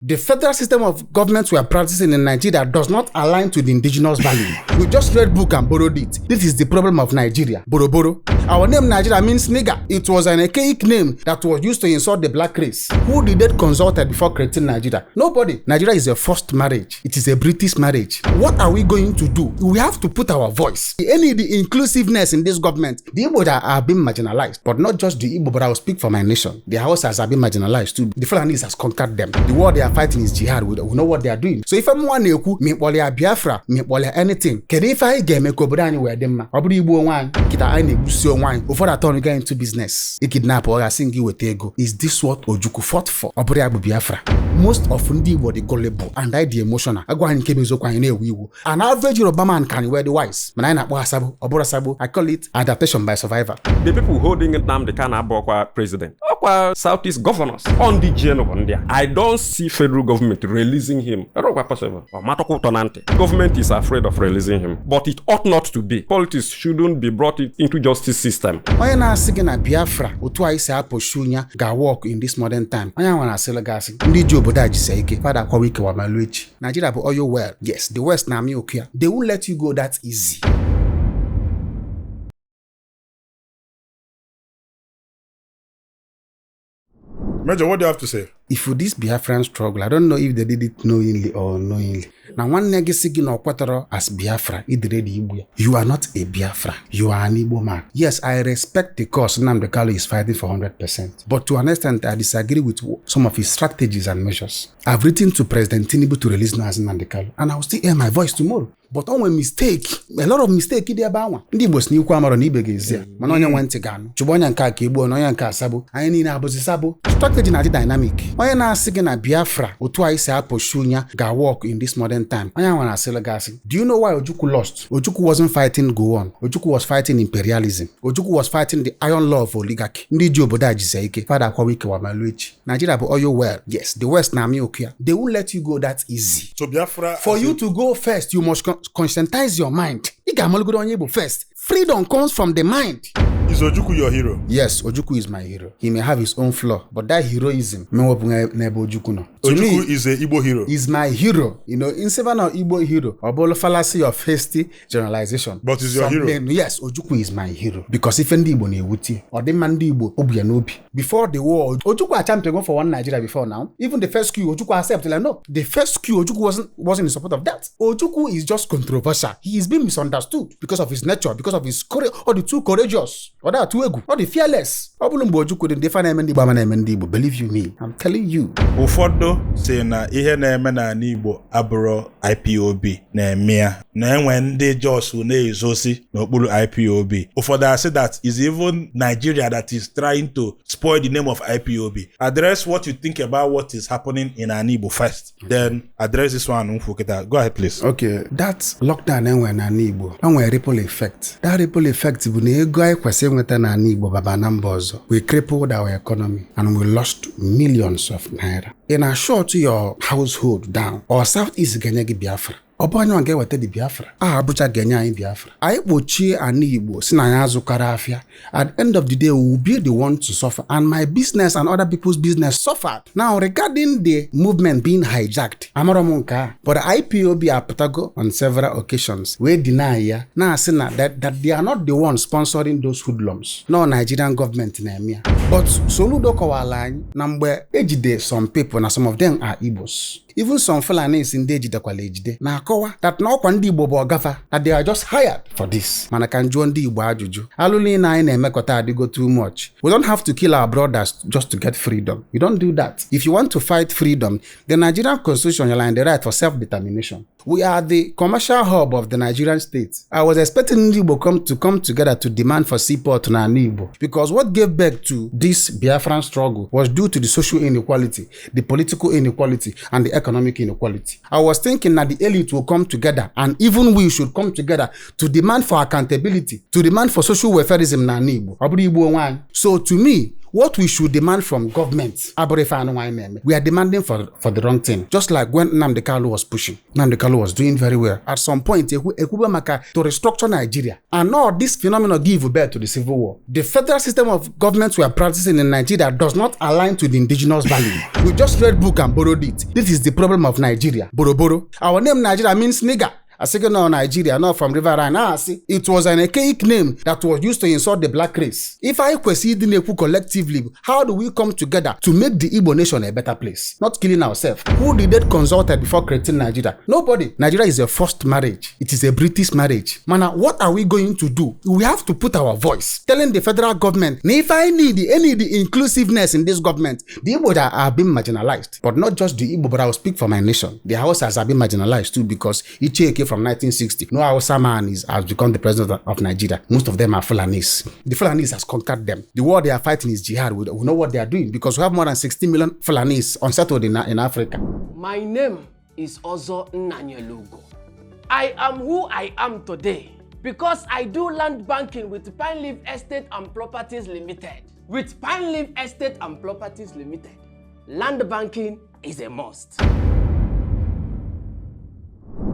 The federal system of government we are practicing in Nigeria does not align to the indigenous value. We just read book and borrowed it. This is the problem of Nigeria. Boroboro. Our name Nigeria means nigger. It was an archaic name that was used to insult the black race. Who did they consulted before creating Nigeria? Nobody. Nigeria is a forced marriage. It is a British marriage. What are we going to do? We have to put our voice. Any the inclusiveness in this government. The Igbo that are being marginalized, but not just the Igbo, but I will speak for my nation. The Hausas are being marginalized too. The Fulanis has conquered them. The war they are fighting is jihad. We know what they are doing. So ife mụnwa na-ekwu ma ịkpọrọ ya Biafra ma ịkpọrọ ya anything, kedu ife anyị ga-eme ka obodo anyị wee dị mma? Ọ bụrụ igbu onwe anyị kịta, anyị na-egbusi onwe anyị. Ụfọdụ atọ ga into business ikidnap, ọ ga-asị gị weta ego. Is this what Ojukwu fought for? Ọ bụrụ ya bụ Biafra. Most of ndị Igbo dị gullible and anyị dị emotional. Agwa anyị nke bụ eziokwu, anyị na-ewe iwu. An average Yoruba man can wear the wise, mana anyị na-akpọ ha sabo. Ọ bụrụ sabo, I call it adaptation by survival. The people holding Nnamdi Kanu abụọkwa president, ọkwa Southeast governors, ọ ndị ji bụ ndị a. I don't see federal government releasing him. Ọrọkwa possible, ọ matọkwa ụtọ na ntị. Government is afraid of releasing him, but it ought not to be. Politics shouldn't be brought into justice system. Onye na-asị gị na Biafra otu anyị si apụshu ya ga-work in this modern time, onye nwere asịrị gị asị. Ndị ji obodo a jisie ike fada akwawa ikewa ma luo echi. Nigeria bụ oil well. Yes, the West na-amị oku ya. They won't let you go that easy. Major, what do you have to say? If this Biafran struggle, I don't know if they did it knowingly or unknowingly. Na nwanne gị sị gị na ọ kwetọrọ as Biafra, idere dị igbu ya. You are not a Biafra. You are an Igbo man. Yes, I respect the cause Nnamdi Kanu is fighting for 100%. But to an extent, I disagree with some of his strategies and measures. I've written to President Tinubu to release Mazi Nnamdi Kanu, and I will still air my voice tomorrow. But o nwere mistake, a lot of mistake dị ebe anwa. Ndị Igbo si n'ikwu amarọ na ibe ga-ezi ya, mana onye nwe ntị ga-anụ. Chụgbu onye nke a ka egbuo na onye nke asabụ. Anyị niile abụzi sabo. Strategy na-adị dynamic. Onye na-asị gị na Biafra otu anyị si apụshu ya ga-work in this modern time, onye nwere asịrị gị asị. Do you know why Ojukwu lost? Ojukwu wasn't fighting Gowon. Ojukwu was fighting imperialism. Ojukwu was fighting the iron law of oligarchy. Ndị ji obodo a jisie ike fada akwawa ikewa ma luo echi. Nigeria bụ oil well. Yes, the West na-amị oku ya. They won't let you go that easy. So Biafra For you to go first, you must conscientize your mind. Ị ga-amalụgodo onye bụ first. Freedom comes from the mind. Is Ojukwu your hero? Yes, Ojukwu is my hero. He may have his own flaw, but that heroism mewepụ n'ebe Ojukwu nọ. To Ojukwu me, is a Igbo hero. Is my hero. Instead na Igbo hero, ọ bụrụ fallacy of hasty generalization. But is your Some hero. Yes, Ojukwu is my hero. Because ife ndị Igbo na-ewute, ọ dị mma ndị Igbo obu ya n'obi. Before the war, Ojukwu championed for one Nigeria before now. Even the first coup, Ojukwu accepted. Like, no, the first coup, Ojukwu wasn't in support of that. Ojukwu is just controversial. He is being misunderstood because of his nature, because of his courage, or the too courageous, or that too egwu, or the fearless. Ọ bụrụ mgbe Ojukwu dị, ndị fa na-eme ndị Igbo ama na-eme ndị Igbo. Believe you me, I'm telling you. Ụfọdụ si na ihe na-eme n'ala Igbo abụrụ IPOB na-eme ya, na enwe ndị jos na-ezosi n'okpuru IPOB. Ụfọdụ asị that is even Nigeria that is trying to spoil the name of IPOB. Address what you think about what is happening in ala Igbo first, then address this one nkwu kịta. Go ahead, please. Okay, that lockdown enwere n'ala Igbo, o nwere ripple effect. That ripple effect bụ na ego anyị kwesịrị inweta n'ala Igbo baba na mba ọzọ. We crippled our economy and we lost millions of naira. Ị na shut your household down, or South East ga-enye gị Biafra? Ọ bụ anyị ga-eweta dị Biafra aha? Abuja ga-enye anyị Biafra? Anyị kpochie ana Igbo si na anyị azụkara afịa. At the end of the day, we will be the one to suffer, and my business and other people's business suffered. Now, regarding the movement being hijacked, amarọ m nke a, but IPOB apụtago on several occasions wee deny ya, na-asị na that they are not the ones sponsoring those hoodlums, no, Nigerian government na-eme ya. But Soludo kọwara anyị na mgbe ejide some people, na some of them are Igbos, even some Fulanis ndị ejidekwala ejide, na-akọwa that na ọkwa ndị Igbo bụ ọgafa, that they are just hired for this. Mana ka njụọ ndị Igbo ajụjụ, alụ niile anyị na-emekọta adịgo too much. We don't have to kill our brothers just to get freedom. You don't do that. If you want to fight freedom, the Nigerian constitution nyere anyị the right for self-determination. We are the commercial hub of the Nigerian state. I was expecting ndị Igbo come together to demand for seaport na ala Igbo, because what gave birth to this Biafran struggle was due to the social inequality, the political inequality and the economic inequality. I was thinking that the elite will come together, and even we should come together to demand for accountability, to demand for social welfareism na ala Igbo. Ọ bụrụ Igbo onwe anyị. So to me, What we should demand from government abụrụ ife anụ nwaanyị na-eme. We are demanding for the wrong thing. Just like when Nnamdi Kanu was pushing. Nnamdi Kanu was doing very well. At some point, ekwube maka to restructure Nigeria. And all this phenomenon give birth to the civil war. The federal system of government we are practicing in Nigeria does not align to the indigenous value. We just read book and borrowed it. This is the problem of Nigeria. Boroboro. Our name Nigeria means nigger. Asị gị nọ Nigeria, not from Riverine. Asị it was an archaic name that was used to insult the black race. Ife anyị kwesịrị ịdị na-ekwu collectively, how do we come together to make the Igbo nation a better place? Not killing ourselves. Who did they consulted before creating Nigeria? Nobody. Nigeria is a forced marriage. It is a British marriage. Mana, what are we going to do? We have to put our voice, telling the federal government, na ife I need, any the inclusiveness in this government. The Igbo that are being marginalized, but not just the Igbo, but I will speak for my nation. The Hausas have been marginalized too, because Icheke from 1960, no Hausa man has become the president of Nigeria. Most of them are Fulanis. The Fulanis has conquered them. The war they are fighting is jihad. We know what they are doing because we have more than 60 million Fulanis unsettled in Africa. My name is Ozo Nnanyelugo. I am who I am today because I do land banking with Pine Leaf Estate and Properties Limited. With Pine Leaf Estate and Properties Limited, land banking is a must.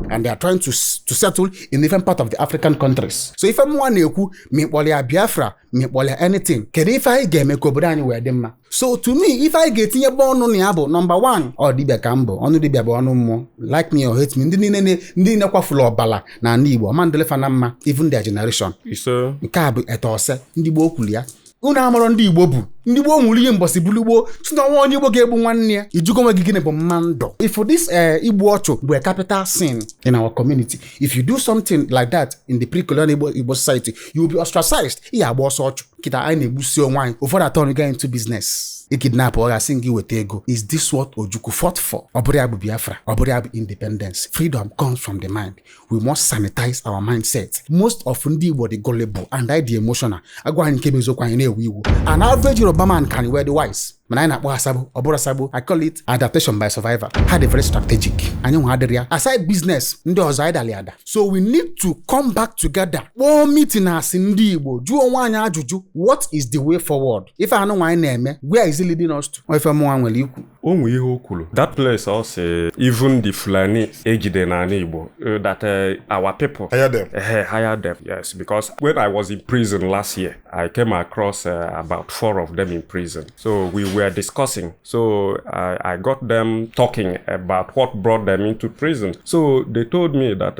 And they are trying to settle in different part of the African countries. So ife mụnwa na-ekwu, ma ịkpọrọ ya Biafra, ma ịkpọrọ ya anything, kedu ife anyị ga-eme ka obodo anyị wee dị mma? So to me, ife anyị ga-etinyebe ọnụ na ya bụ number one, ọ dibịa ka m bụ, ọnụ dibịa bụ ọnụ mmụọ. Like me or hate me, ndị niile ndị niile kwafuru ọbala na ala Igbo, ọma ndịlefa na mma, even their generation. Ise. Nke a bụ etose ndị gboo kwuru ya. Unu amarọ ndị Igbo bụ ndị gboo nwụrụ ihe mbọsị bulu gboo si na ọnwa onye Igbo ga-egbu nwanne ya. Ijugo onwe gị, gịnị bụ mma ndụ? If this igbu ọchụ bụ a capital sin in our community, if you do something like that in the pre-colonial Igbo society, you will be ostracized. Ị ga-agba ọsọ ọchụ. Kịta anyị na-egbusi onwe anyị. Ụfọdụ atọ ga into business ikidnap, ọ ga-asị gị weta ego. Is this what Ojukwu fought for? Ọ bụrụ ya bụ Biafra, ọ bụrụ ya bụ independence. Freedom comes from the mind. We must sanitize our mindset. Most of ndị Igbo dị gullible and I dị emotional. Agwa anyị nke bụ eziokwu, anyị na-ewe iwu. An average Yoruba man can wear the wise, mana anyị na-akpọ ha sabo. Ọ bụrụ sabo, I call it adaptation by survival. Ha dị very strategic. Anyị nwa adịrị ya. Aside business ndị ọzọ, anyị dali ada. So we need to come back together, kpọọ meeting asị ndị Igbo, jụọ onwe anyị ajụjụ: what is the way forward? Ife anụ nwa anyị na-eme, where is it leading us to? Ife mụnwa nwere ikwu. O nwe ihe o kwuru that place, ọ sị even the Fulani ejide n'ala Igbo, that our people Hire them. Hire them, yes, because when I was in prison last year, I came across about four of them in prison. So we were discussing. So I got them talking about what brought them into prison. So they told me that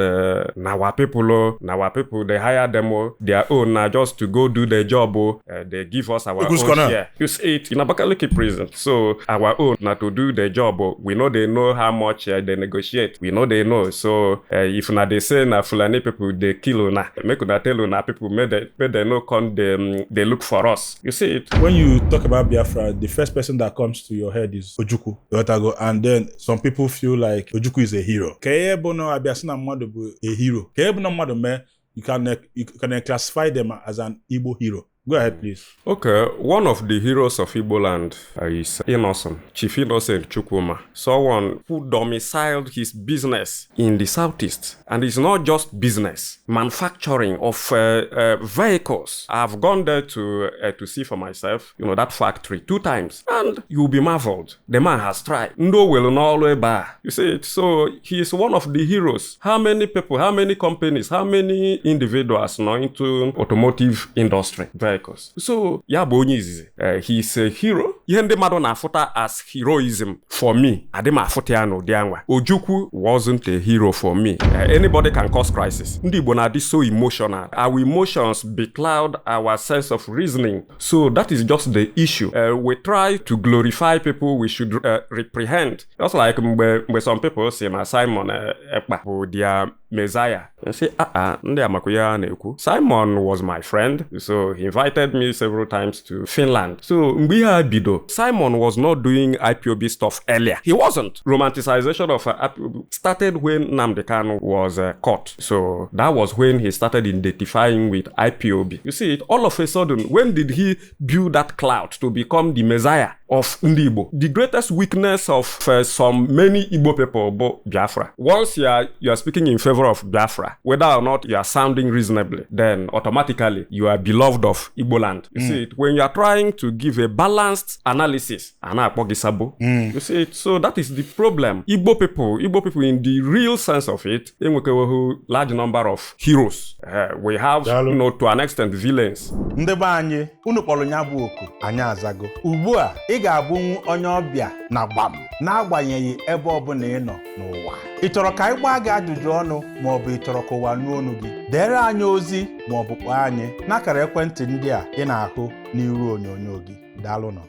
na our people, oh, na our people, they hire them, oh, their own now just to go do their job. Oh, they give us our Who's own gonna? Share. You see it in Abakaliki prison. So our own na to do the job. Oh, we know they know how much they negotiate. We know they know. So if na they say na Fulani people they kill una, make una tell una people make they no come they look for us. You see it. When you talk about Biafra, the first person that comes to your head is Ojukwu. Ịghọtago? And then some people feel like Ojukwu is a hero. Ka ihe bụ na abịa sị na mmadụ bụ a hero? Ka ihe bụ na mmadụ mee, you can classify them as an Igbo hero? Go ahead, please. Okay, one of the heroes of Igbo land is Innocent, Chief Innocent Chukwuma, someone who domiciled his business in the southeast. And it's not just business, manufacturing of vehicles. I've gone there to see for myself that factory two times, and you'll be marveled. The man has tried. Ndo will n'ọrụ ebe a. You see it? So he is one of the heroes. How many people, how many companies, how many individuals nọ into automotive industry vehicles? So ya bụ onye izizi. He is a hero. Ihe ndị mmadụ na-afụta as heroism, for me, adị m afụta ya n'ụdị anwa. Ojukwu wasn't a hero for me. Anybody can cause crisis. Ndị Igbo na-adị so emotional. Our emotions becloud our sense of reasoning. So that is just the issue. We try to glorify people we should reprehend. Just like mgbe some people say na Simon Ekpa bụ their messiah. I say, ah ah, ndị amakwa ihe a na-ekwu. Simon was my friend, so he invited me several times to Finland. So mgbe ihe a bido, Simon was not doing IPOB stuff earlier. He wasn't. Romanticization of IPOB started when Nnamdi Kanu was caught. So that was when he started identifying with IPOB. You see it, all of a sudden, when did he build that clout to become the messiah? of ndị Igbo. The greatest weakness of some many Igbo people bụ Biafra. Once you are speaking in favor of Biafra, whether or not you are sounding reasonably, then automatically you are beloved of Igbo land. You see it? When you are trying to give a balanced analysis, a na-akpọ gị sabo. You see it? So that is the problem. Igbo people in the real sense of it, enwekewehu large number of heroes. We have, you know, to an extent, villains. Ndị be anyị, unu kpọrọ ya bụ oku, anyị azago. Ugbu a, ị ga-abụnwu onye ọbịa na gbam, n'agbanyeghị ebe ọbụla ị nọ n'ụwa. Ị chọrọ ka anyị gbaa gị ajụjụ ọnụ maọbụ ị chọrọ ka ụwa nụ ọnụ gị? Deere anyị ozi maọbụ kpọọ anyị n'akara ekwentị ndị a ị na-ahụ n'iru onyonyo gị. Daalụ nọ.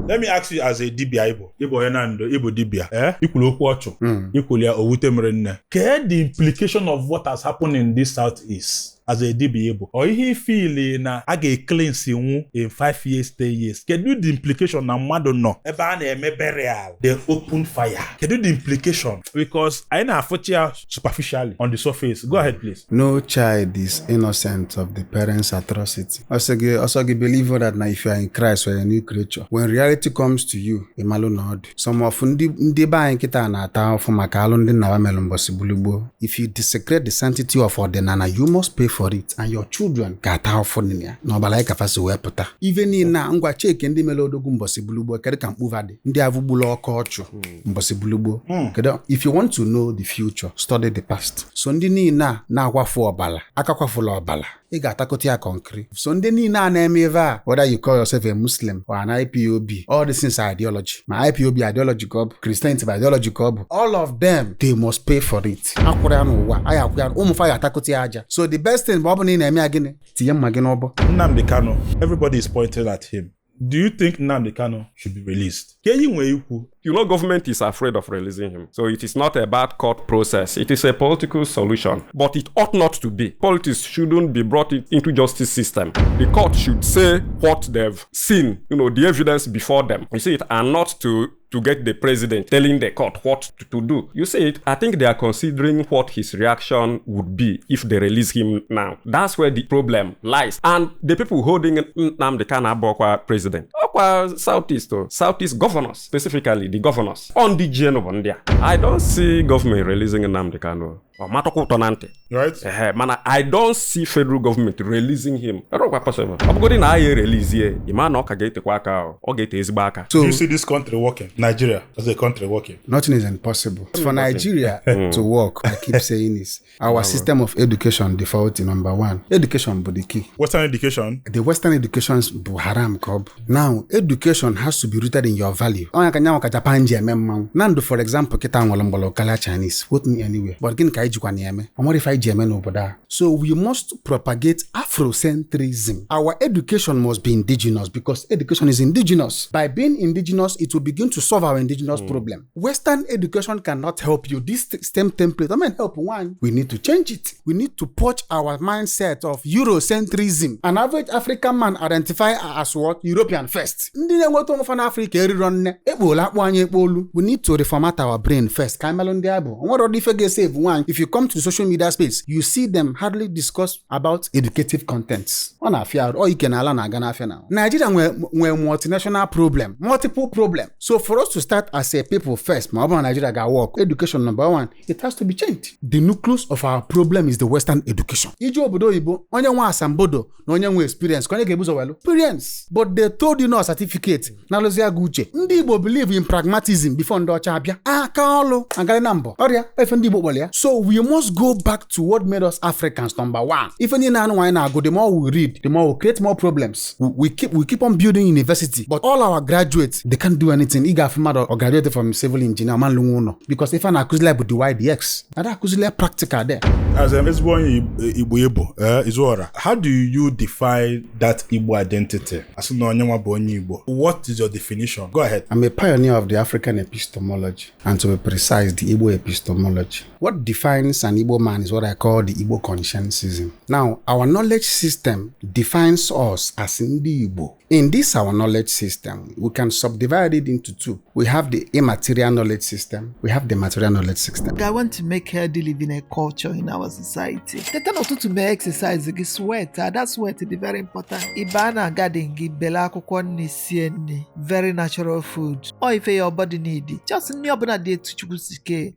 Let me ask you as a dibia Igbo, Igbo onye na ndo, Igbo dibia, ikwulu okwu ọchụ, ikwulu ya owute mere nne. Kee the implication of what has happened in this Southeast as a dibia Igbo? Or ihe ifili na a ga-cleanse nwu in 5 years, 10 years? Kedu the implication na mmadụ nọ ebe a na-eme burial, they open fire? Kedu the implication? Because anyị na-afụchi ya superficially on the surface. Go ahead, please. No child is innocent of the parents' atrocity. Also, believe that now if you are in Christ, you are a new creature. When reality comes to you, ịmalụ na ọ dị. Some of ndị be anyị kịta na-ata ahụfụ maka alụ ndị nna ha melụ mbọsị gburugburu. If you desecrate the sanctity of ọdịnala, you must pay for it, and your children ga-ata ahụfụ na ya na ọbara anyị kafa si wee pụta. Ife niile a ngwa cheke ndị mere odogwu mbọsị gburugburu, kedu ka mkpụva dị? Ndị avụgbulu ọkọ ọchụ mbọsị gburugburu. Kedu if you want to know the future, study the past. So ndị niile a na-akwafu ọbara, akakwafula ọbara, ị ga-atakọta ya concrete. So ndị niile a na-eme ife a, whether you call yourself a Muslim or an IPOB, all these things are ideology. Ma IPOB ideology ka ọ bụ, Christianity bụ ideology ka ọ bụ. All of them, they must pay for it. Akwụrụ ya n'ụwa, anyị akwụ ya, ụmụ fa ga-atakọta ya aja. So the best thing bụ ọ bụ na ị na-eme ya gịnị? Tinye mma gị n'ọbọ. Nnamdi Kanu, everybody is pointing at him. Do you think Nnamdi Kanu should be released? Ka enyi nwee ikwu. You know, government is afraid of releasing him. So it is not a bad court process. It is a political solution. But it ought not to be. Politics shouldn't be brought into justice system. The court should say what they've seen, you know, the evidence before them. You see it, and not to get the president telling the court what to do. You see it, I think they are considering what his reaction would be if they release him now. That's where the problem lies. And the people holding Nnamdi Kanu abụọkwa president, ọkwa Southeast, Southeast governors, specifically the governors, on the GN ndị a. I don't see government releasing Nnamdi Kanu. Ọ matakwa ụtọ na ntị. Right? Mana I don't see federal government releasing him. Ọ possible. Ọ bụgodị na anyị release ị ma na ọ ka ga-etekwa aka, ọ ga-ete ezigbo aka. So, do you see this country working? Nigeria as a country working? Nothing is impossible. For Nigeria to work, I keep saying this, our system of education default number one. Education bụ the key. Western education? The Western education bụ haram ka ọ bụ. Now, education has to be rooted in your value. Onye ka nyanwa ka Japan ji eme mmanwụ. Na ndụ, for example, kịta nwere mgbọrọ karịa Chinese. Quote me anywhere. But gịnị ka anyị jikwa na eme? Ọ nwere ife anyị ji eme n'obodo a. So we must propagate Afrocentrism. Our education must be indigenous because education is indigenous. By being indigenous, it will begin to solve our indigenous problem. Western education cannot help you. This same template, I mean, help one. We need to change it. We need to purge our mindset of Eurocentrism. An average African man identify as what? European first. Ndị na-enweta onwe fa n'Africa eriro nne. Ekpola akpụ anyị ekpolu. We need to reformat our brain first. Ka anyị melụ ndị abụ. Onwere ọdị ife ga-esave nwaanyị. If you come to social media space, you see them hardly discuss about educative contents. Ọ na-afịa arụ. Ọ ike na ala na-aga n'afịa na. Nigeria nwee multinational problem, multiple problem. So for us to start as a people first, ma ọ bụrụ na Nigeria ga-work, education number one, it has to be changed. The nucleus of our problem is the Western education. Ije obodo oyibo, onye nwe asambodo na onye nwe experience, ka onye ga-ebuzo welu experience. But they told you no certificate na alụzi agụ uche. Ndị Igbo believe in pragmatism before ndị ọcha abịa. Aka ọlụ agarị na mbọ. Ọrịa efe ndị Igbo kpọrọ ya. So we must go back to what made us Africans number one. Ife niile anụ anyị na-agụ, the more we read, the more we create more problems. We keep on building university, but all our graduates, they can't do anything. Ị ga-afụ mmadụ ọ graduate from civil engineer ma lụnwe ụlọ because ife a na-akụzili bụ DYDX. Ada akụzili practical there. As an ezigbo onye Igbo Igbo, Izuora, how do you define that Igbo identity? Asị na onye nwa bụ onye Igbo. What is your definition? Go ahead. I'm a pioneer of the African epistemology, and to be precise, the Igbo epistemology. What defines defines an Igbo man is what I call the Igbo consciencism. Now, our knowledge system defines us as Ndi Igbo. In this our knowledge system, we can subdivide it into two. We have the immaterial knowledge system, we have the material knowledge system. I want to make healthy living a culture in our society. Teta n'ụtụtụ mee exercise gị, sweat, that sweat dị very important. Ị baa na garden gị, bele akwụkwọ nri, sie nri, very natural food. Ọ ife your body need. Just nri ọbụla dị etu Chukwu si kee.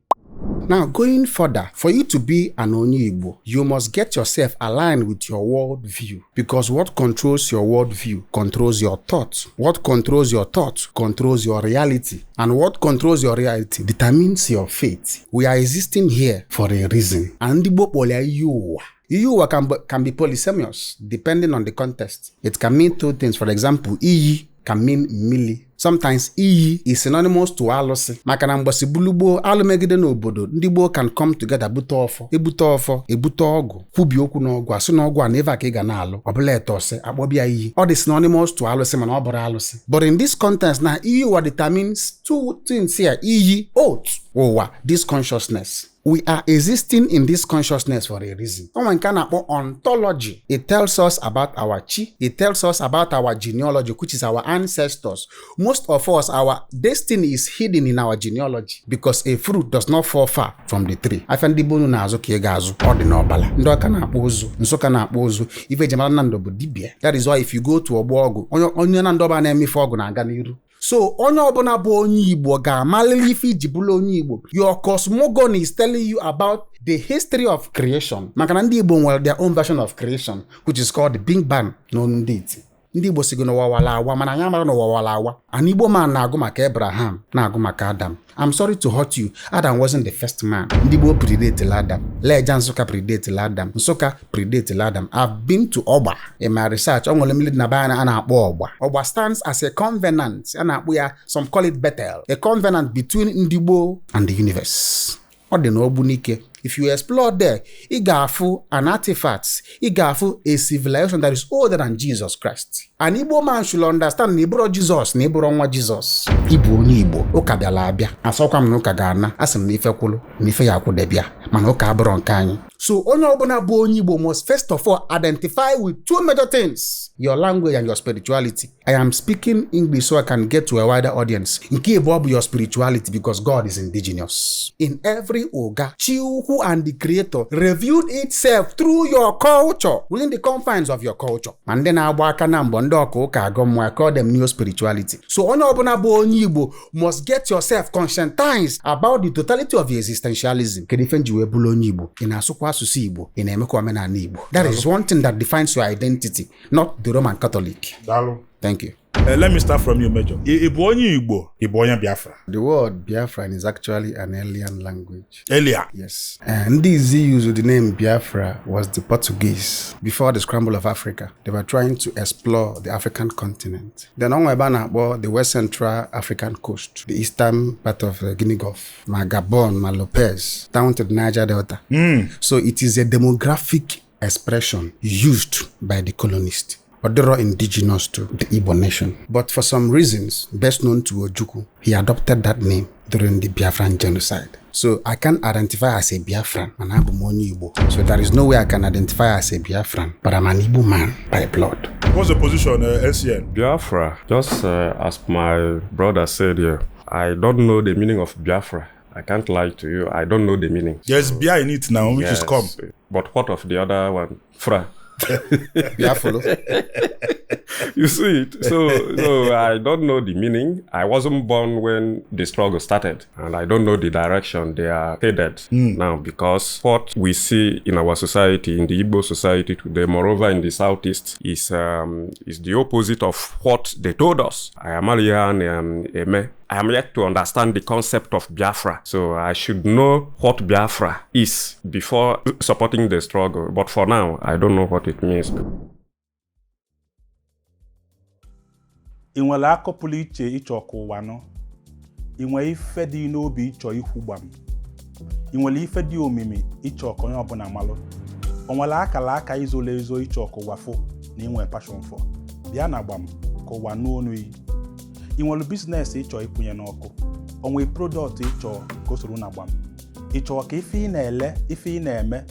Now, going further, for you to be an Onye Igbo, you must get yourself aligned with your world view. Because what controls your world view controls your thoughts. What controls your thoughts controls your reality. And what controls your reality determines your fate. We are existing here for a reason. And Igbo kpọrọ ya iyi ụwa. Iyi ụwa can be polysemous depending on the context. It can mean two things. For example, iyi can mean mmili. Sometimes iyi is synonymous to alụsị, maka na mgbasi bulu gboo alụ megide n'obodo, ndị gboo can come together, bute ọfọ, ebute ọfọ, ebute ọgụ, kwubi okwu n'ọgụ, asị na ọgụ a na ebe a ka ị ga na-alụ ọbụla etọsị akpọbịa iyi. Ọ dị synonymous to alụsị, mana ọ bụrụ alụsị. But in this context na iyi ụwa determines two things here: iyi, oath, ụwa, this consciousness. We are existing in this consciousness for a reason. O nwere nke a na-akpọ ontology. It tells us about our chi. It tells us about our genealogy, which is our ancestors. Most of us, our destiny is hidden in our genealogy because a fruit does not fall far from the tree. Afịa ndị bonu na-azụ ka ị ga-azụ, ọ dị n'ọbala. Ndị ọka na-akpụ ụzụ, Nsụka na-akpụ ụzụ, ife eji mara Nnamdị bụ dibịa. That is why if you go to ọgbọ ọgwụ, onye onye na ndọba na-eme ife ọgwụ na-aga n'iru. So onye ọbụla bụ onye Igbo ga-amalili ife iji bụrụ onye Igbo. Your cosmogony is telling you about the history of creation. Maka na ndị Igbo nwere their own version of creation, which is called the Big Bang n'onu ndị iti. Ndị Igbo si gị n'ụwa wara awa, mana anyị amara n'ụwa wara awa. An Igbo man na-agụ maka Abraham, na-agụ maka Adam. I'm sorry to hurt you, Adam wasn't the first man. Ndị Igbo predate Adam. Leja Nsụka predate Adam. Nsụka predate Adam. I've been to Ọgba in my research. Ọ nwere mmiri dị na be anyị a na-akpọ Ọgba. Ọgba stands as a covenant. A na-akpọ ya, some call it Bethel. A covenant between ndị Igbo and the universe. Ọ dị n'Ogbunike. If you explore there, ị ga-afụ an artifact, ị ga-afụ a civilization that is older than Jesus Christ. An Igbo man should understand na ịbụrụ Jizọs na ịbụrụ nwa Jizọs. Ịbụ onye Igbo, ụka bịara abịa. Asọkwa m na ụka ga-ana, asị m na ife kwụlụ na ife ya akwụdebịa, mana ụka abụrọ nke anyị. So onye ọbụla bụ onye Igbo must first of all identify with two major things: your language and your spirituality. I am speaking English so I can get to a wider audience. Nke ịbụọ bụ your spirituality, because God is indigenous. In every Oga, Chi Ukwu and the Creator revealed itself through your culture, within the confines of your culture. Ma ndị na-agba aka na mbọ, ndị ọka ụka agụ mmụọ, I call them neo spirituality. So onye ọbụla bụ onye Igbo must get yourself conscientized about the totality of your existentialism. Kedu ife nji wee bụrụ onye Igbo? Ị na-asụkwa asụsụ Igbo? Ị na-emekwa omenala Igbo? That is one thing that defines your identity, not the Roman Catholic. Daalụ. Thank you. Let me start from you, Major. Ị bụ onye Igbo, ị bụ onye Biafra? The word Biafran is actually an alien language. Elia. Yes. And ndị used the name Biafra was the Portuguese. Before the scramble of Africa, they were trying to explore the African continent. Then on ebe a na-akpọ the West Central African coast, the eastern part of Guinea Gulf, ma Gabon, ma Lopez, down to the Niger Delta. So it is a demographic expression used by the colonists. But they are indigenous to the Igbo nation. But for some reasons, best known to Ojukwu, he adopted that name during the Biafran genocide. So I can't identify as a Biafran, and abụ m onye Igbo. So there is no way I can identify as a Biafran, but I'm an Igbo man by blood. What's the position, NCN? Biafra, just as my brother said here, I don't know the meaning of Biafra. I can't lie to you. I don't know the meaning. There's Bia in it now, which is Yes. come. But what of the other one? Fra. Biafra. You see it? So I don't know the meaning. I wasn't born when the struggle started, and I don't know the direction they are headed now, because what we see in our society, in the Igbo society today, moreover in the Southeast, is the opposite of what they told us. I am Alihan Eme. I am yet to understand the concept of Biafra. So I should know what Biafra is before supporting the struggle. But for now, I don't know what it means. Ị nwere akọ pụrụ iche ịchọ ka ụwa nụ? Ị nwere ife dị n'obi ịchọ ikwu gbam? Ị nwere ife dị omimi ịchọ ka onye ọbụla malụ? O nwere akara aka izolo ezo ịchọ ka ụwa fụ na inwe passion for? Bịa na gbam ka ụwa nụ onu iyi. Ị nwere business ịchọ ịkwụnye n'ọkụ? O nwere product ịchọ ka o soro na gbam? Ị chọrọ ka ife ị na-ele, ife ị na-eme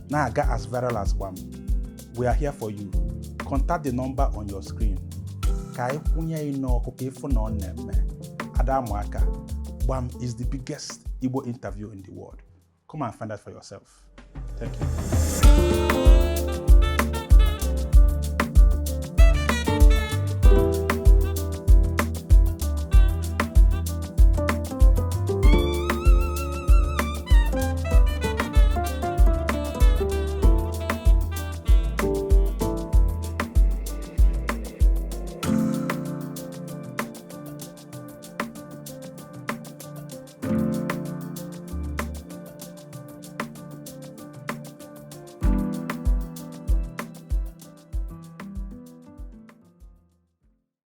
na-aga as viral as Gbam? We are here for you. Contact the number on your screen ka anyị kwụnye ị n'ọkụ ka ịfụ na ọ na-eme. Adamuaka, Gbam is the biggest Igbo interview in the world. Come and find out for yourself. Thank you.